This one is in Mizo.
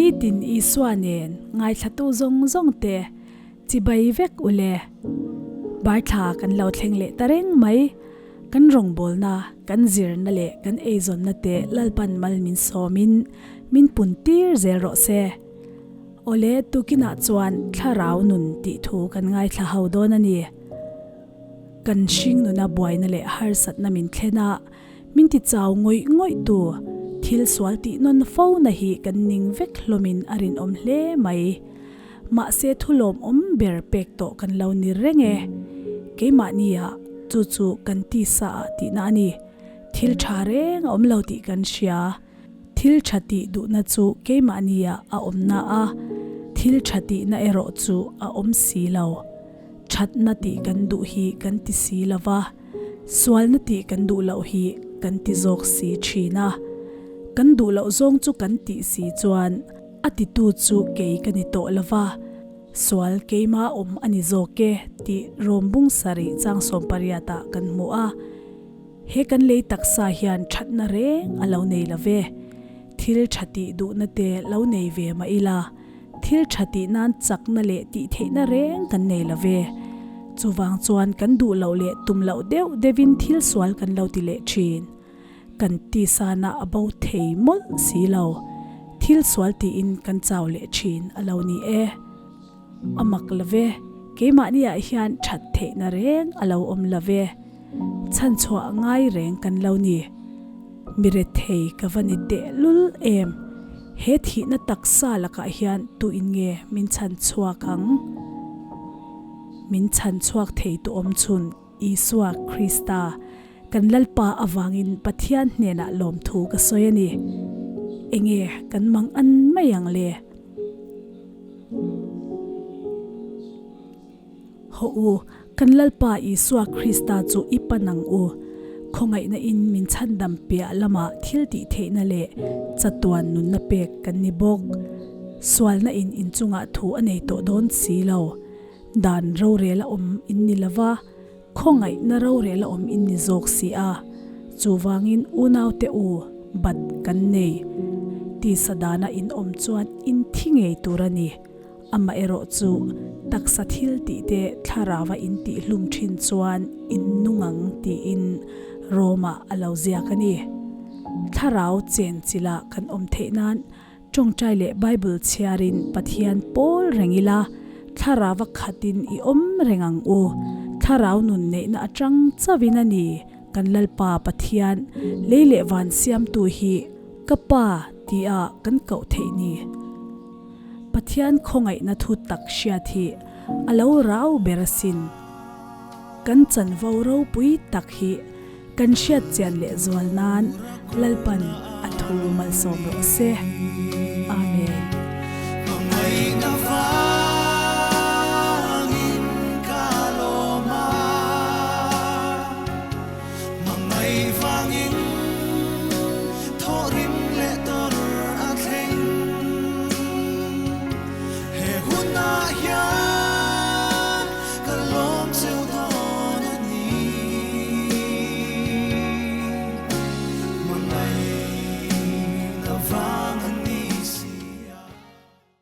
Nitin Isua nen ngaithlatu zawng zawng te chibai vek u le. Barthla kan lo thleng leh ta reng mai. Kan rawngbawlna, kan zirna leh kan eizawnna te Lalpan mal min sawmin min pun tir zel rawh se. Awle, tukinah chuan thlarau nun tih thu kan ngaithla ho dawn a ni. Kan hring nuna buaina leh harsatna min thlen a, min ti chau ngawih ngawih tu thil sual tih nawn fo na hi kan ning vek hlawmin a rinawm hle mai. Mahse thu lawmawm ber pek tawh kan lo ni reng e. Keimahnia chu chu kan tisa ah tihna a ni. Thil tha reng a awm lo tih kan hria. Thil tha tih duhna chu keimahnia a awmna a, thil tha tihna erawh chu a awm si lo. Thatna tih kan duh hi kan ti si lo va, sualna tih kan duh loh hi kan ti zawk si thin a. Kan duh loh zawng chu kan tih si chuan a titu chu kei ka ni tawh lo va, sual keima awm a ni zawk e tih rawmbung sarih chang sawmpariatah kan hmu a. He kan lei taksa hian thatna reng a lo nei lo ve. Thil tha tih duhna te lo nei ve mah ila, thil tha tih nan chakna leh tih theihna reng kan nei lo ve. Chuvang chuan kan duh loh leh tum loh deuh deuhin thil sual kan lo ti leh thin. Kan tisana a bo thei mawlh si lo. Thil sual tiin kan chau leh thin a lo ni e. A mak lo ve, keimahniah hian that theihna reng a lo awm lo ve. Chhanchhuah ngai reng kan lo ni. Mi rethei ka va ni tehlul em? He thihna taksa lakah hian tuin nge min chhanchhuak ang? Min chhanchhuak thei tu awm chhun Isua Krista, kan Lalpa avangin Pathian hnenah lawmthu ka sawi a ni. Enge kan mang an mai ang le? Haw u, kan Lalpa Isua Krista chu i pan ang u. Khawngaihna in min chhandam piah lamah thil tih theihna leh chatuan nunna pek kan ni bawk. Sualna in inchungah thu a nei tawh dawn si lo. Dan rorel a awm in ni lova, khawngaihna rorel a awm in ni zawk si a. Chuvangin unaute u, bat kan nei. Tisa dana in awm chuan in thi ngei tur a ni. Amaherawh chu taksa thil tih te thlarau a in tih hlum thin chuan in nung ang tiin Rome-ah a lo ziak a ni. Thlarau chen chila kan awm theih nan tawngtai leh Bible chhiarin Pathian pawl reng ila, thlarau a khatin i awm reng ang u. Thlarau nun neihna atang chauhin a ni kan Lalpa Pathian lei leh van siamtu hi ka Pa tia kan koh theih ni. Pathian khawngaihna thu tak hriat hi a lo rau ber asin. Kan chanvo ropui tak hi kan hriat chian leh zual nan Lalpan a thu malsawm rawh se.